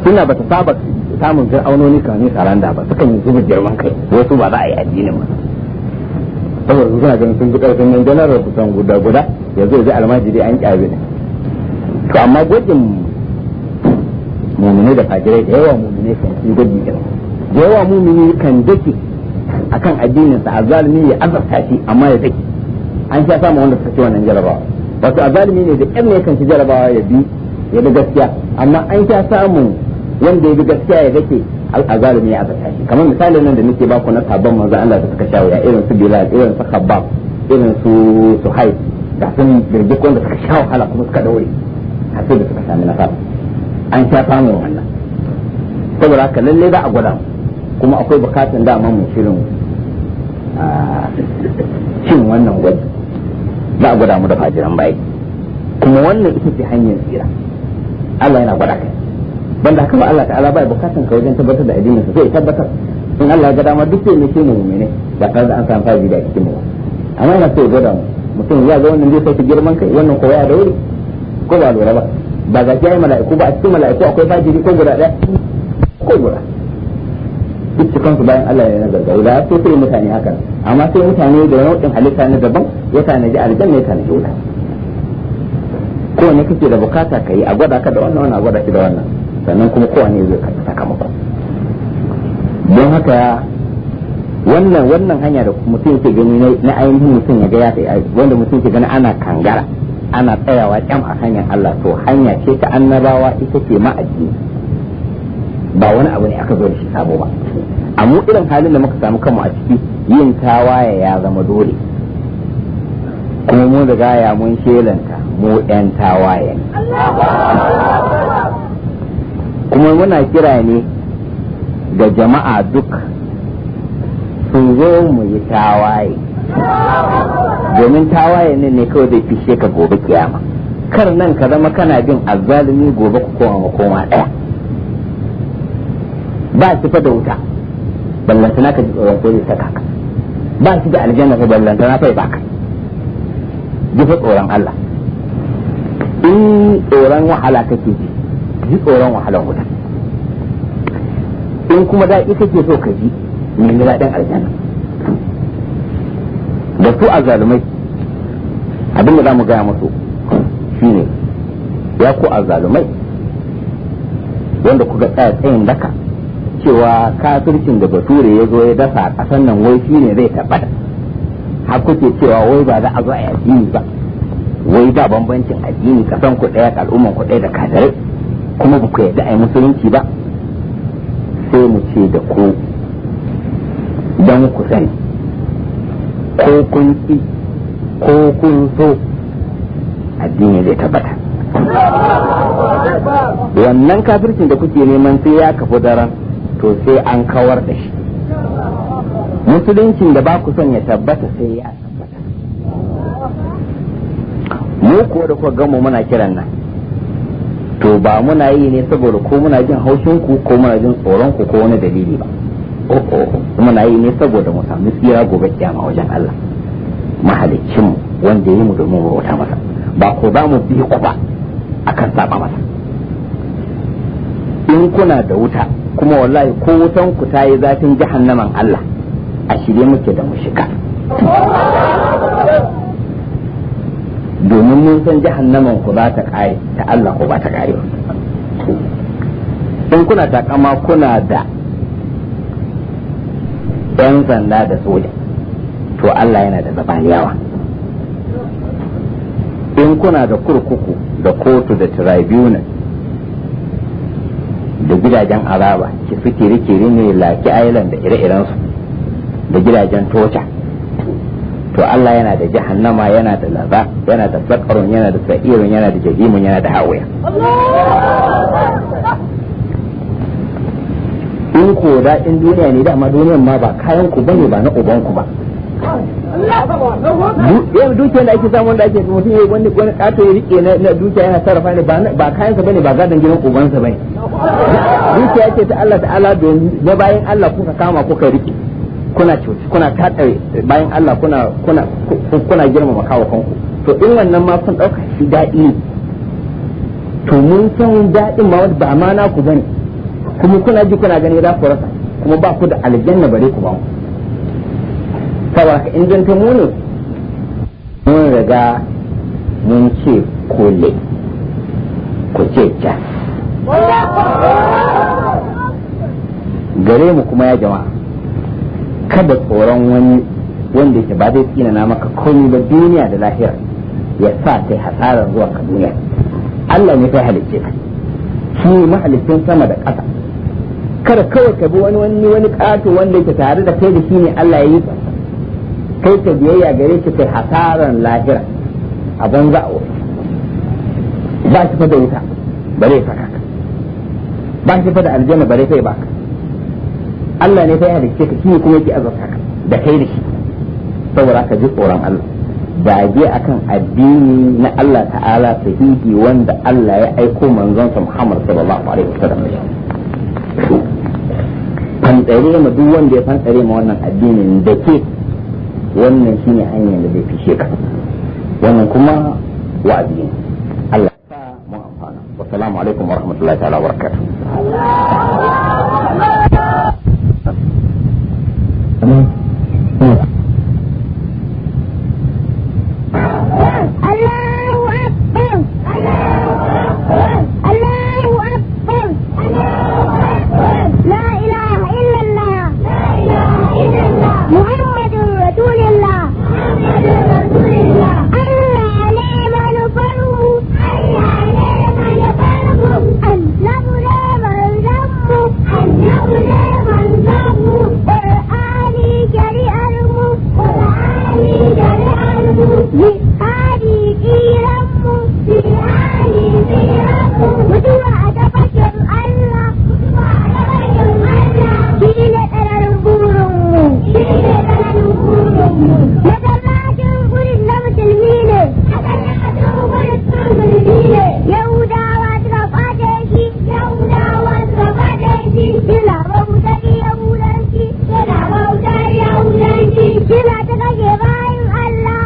Suna ba ta saba samun fir'aunoni kan ne saranda ba, sukan yi zuba girman kai, wasu ba za a yi addinin ba saboda su suna ganin sun fi karfin nan janarar kusan guda guda ya zo ya ji almajiri an kyabe ne. To amma gwajin mumine da fajirai, da yawa mumine kan yi gwaji irin, da yawa mumini kan dake akan addininsa, azalimi ya azabta shi amma ya dake. An sha samun wanda suka ci wannan jarabawa. Wato azalimi ne da ƙyar ne kan ci jarabawa ya bi ya bi gaskiya, amma an sha samun wanda ya bi gaskiya ya dake, azalimi ya azabta shi. Kamar misalin nan da nake baku na sabon manzo Allah da suka sha wuya, irin su Bilal, irin su Khabbab, irin su Suhaib, da sun birgik wanda suka sha wahala kuma suka daure har sai da suka sami nasara. An sha samun wannan. Saboda haka lalle za a gwada mu, kuma akwai bukatan dama mu shirin cin wannan gwaji. Za a gwada mu da fajiran bayi, kuma wannan ita ce hanyar tsira. Allah yana gwada kai, banda haka ba Allah ta'ala bai bukatan ka wajen tabbatar da addinin sa, sai tabbatar. In Allah ya ga dama duk sai ne ke mu mu'mine ba tare da an samu fajiri da cikin mu ba, amma yana so ya gwada mu. Mutum ya ga wannan zai sauke girman kai, wannan ko ya daure ko ba lura ba. Ba ga shi mala'iku ba, a cikin mala'iku akwai fajiri ko guda ɗaya ko guda duk cikin su bayan Allah ya nazar da sai sai mutane haka, amma sai mutane da nau'in halitta na daban, ya tanaji aljanna, ya tanaji wuta. Kowane kake da bukata ka yi a gwada ka da wannan, wannan a gwada shi da wannan, sannan kuma kowane zai karɓi sakamako. Don haka wannan hanya da mutum yake gani na ainihin mutum ya ga ya wanda mutum yake gani ana kangara ana tsayawa kyam a hanyar Allah, to hanya ce ta annabawa, ita ce ma'aji, ba wani abu ne aka zo da shi sabo ba. Amma irin halin da muka samu kanmu a ciki, yin tawaye ya zama dole, kuma mun riga ya mun shelanta mu yan tawaye ne. Kuma muna kira ne ga jama'a duk su zo mu yi tawaye, domin tawaye ne ne kawai zai fishe ka gobe kiyama. Kar nan ka zama kana bin azzalumi, gobe ku koma makoma ɗaya. Ba shi fa da wuta ballantana ka ji tsoron ko zai saka ka, ba shi da aljanna fa ballantana fa ya baka. Ji fa tsoron Allah. In tsoron wahala kake ji, ji tsoron wahalan wuta. In kuma daɗi kake so ka ji, nemi daɗin aljanna. Da su azzalumai abinda za mu gaya musu shine, ya ku azzalumai wanda kuka tsaya tsayin daka cewa kafircin da bature ya zo ya dasa a ƙasar nan wai shine zai tabbata, har kuke cewa wai ba za a zo a yi addini ba, wai ba bambancin addini, kasan ku ɗaya, al'umman ku ɗaya da kafirai, kuma ba ku yarda a yi musulunci ba. Sai mu ce da ku, don ku sani, ko kun ki ko kun so, addini zai tabbata. Wannan kafircin da kuke neman sai ya kafu daren, to sai an kawar da shi. Musuluncin da ba ku son ya tabbata sai ya tabbata. Mu kuwa da kuka gamu muna kiran nan, to ba muna yi ne saboda ko muna jin haushin ku ko muna jin tsoron ku ko wani dalili ba. Oh, muna yi ne saboda mu sami tsira gobe kiyama wajen Allah mahaliccin mu, wanda ya yi mu domin mu bauta masa, ba ko za mu bi ku ba akan saba masa. In kuna da wuta kuma, wallahi ko wutan ku ta yi zafin jahannaman Allah, a shirye muke da mu shiga, domin mun san jahannaman ku za ta kare, ta Allah ko ba ta kare ba. In kuna takama kuna da yan sanda da soja, to Allah yana da zabaniyawa. In kuna da kurkuku da kotu da tribunal da gidajen araba ki su kiri-kiri ne, laki island da ire-irensu, da gidajen toca, to Allah yana da jahannama, yana da laza, yana da sakarun, yana da sa'irun, yana da jahimun, yana da hawiya. In ko daɗin duniya ne, dama duniyan ma ba kayan ku bane, ba na uban ku ba. Yau dukiyar da ake samu, wanda ake mutum ya wani wani kato ya rike na dukiya yana sarrafa ne, ba kayansa bane, ba gadon gidan ubansa bane. Dukiya ce ta Allah ta'ala, don na bayan Allah kuka kama kuka rike, kuna cuci, kuna tatsa bayan Allah, kuna kuna kuna girmama kawo kanku. To in wannan ma kun dauka shi daɗi ne, To mun san daɗin ma wanda ba ma naku bane, kuma kuna ji kuna gani za ku rasa, kuma ba ku da aljanna bare ku ba mu. Saboda ka in zanta mu ne mun riga mun ce kole ku ce ca gare mu. Kuma ya jama'a, kada tsoron wani wanda yake ba zai tsinana maka komai ba duniya da lahira ya sa kai hasarar zuwa ka duniya. Allah ne kai halicce ka, shi ne mahalicin sama da ƙasa. Kada kawai ka bi wani wani wani ƙato wanda yake tare da kai da shi ne Allah ya yi ka, kai ka biyayya gare shi kai hasarar lahira a banza a wuri. Ba shi fa da wuta bare saka ka, ba shi fa da aljanna bare sai baka. Allah ne fa ya halicce ka, shi ne kuma yake azurta ka da kai da shi. Saboda ka ji tsoron Allah, dage akan addini na Allah ta'ala sahihi wanda Allah ya aiko manzonsa Muhammad sallallahu alaihi wasallam. Fantsare ma duk wanda ya fantsare ma wannan addinin da ke wannan shine hanyar da zai fishe ka. Wannan kuma wa'azi ne. Allah ya mu amfana. Wassalamu alaikum wa rahmatullahi ta'ala wa barakatuh. الله أكبر الله أكبر لا إله إلا الله محمد رسول الله. الله ne manufarmu, Annabi ne manzanmu, Qur'ani shari'armu, jihadi tsiranmu, mutuwa a tafarkin Allah, shi ne tsananin burinmu. Masallacin gurin na musulmi ne, Yahudawa suka kwace shi, suna bautar Yahudanci, suna ta kashe bayan Allah,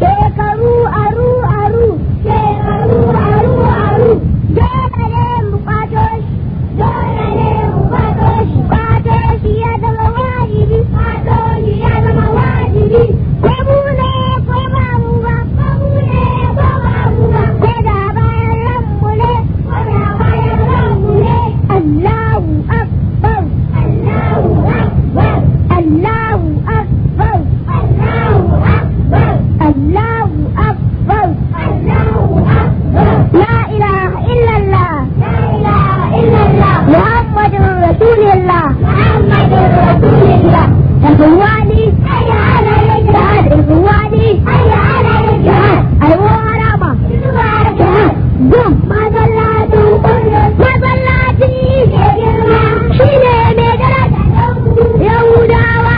shekaru aru aru, dole ne mu kwato shi, kwato shi ya zama wajibi, ko mu ne ko ba mu ba, ko da bayan ranmu ne, Allahu Akbar, Allahu Akbar, Allahu Akbar, La ilaha illallah, Muhammadur Rasulullah, Ikhwani, jihad, ikhwani, jihad, alwarama, jihad, gum, masallacin kullum, masallaci shi ne mai daraja, Yahudawa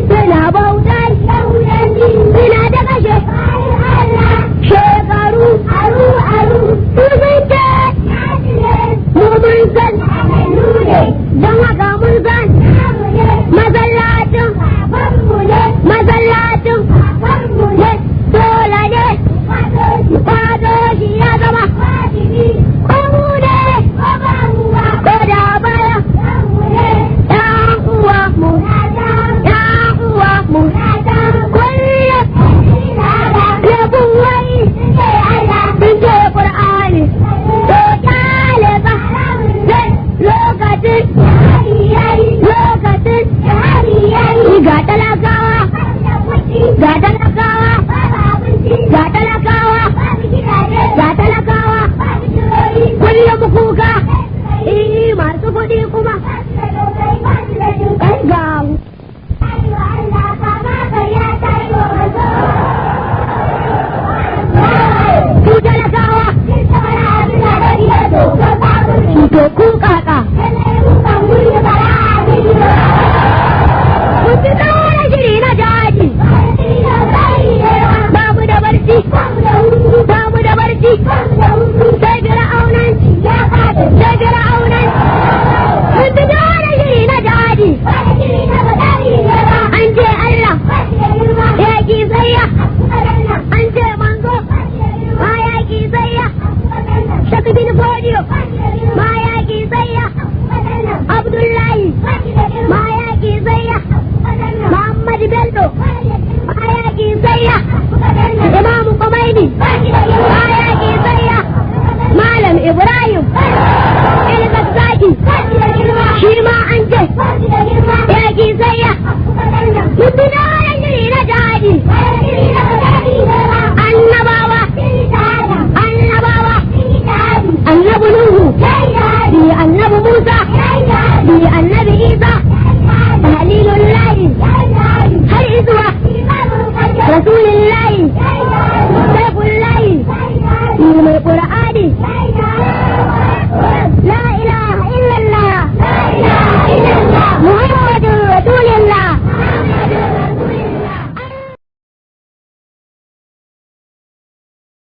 suna bautar, suna da kashe shekaru aru aru, su sun ce mu mun san, don haka mun san masallacin, masallacin ne dole ne kwado shi ya zama ko mu ne ko da baya, yan uwa mu, yan uwa mu, kullum yabon wai sun ce Qur'ani, to kyale ba lokacin, lokacin ga talakawa, ga talakawa, ga talakawa, ga talakawa, kullum kuka, eh masu kuɗi kuma ai ga ku talakawa, to ku kaka ku ci tsara shiri na jaji, babu da barci, babu da barci, sai fir'aunanci, sai fir'aunanci. Mun ci tsara shiri na jaji, an ce Allah ya ki tsaya, an ce manzo a Bin Fodiyo ma yaƙi tsaya, Abdullahi ma yaƙi tsaya, Muhammad Bello ma yaƙi tsaya, Imam Khomeini.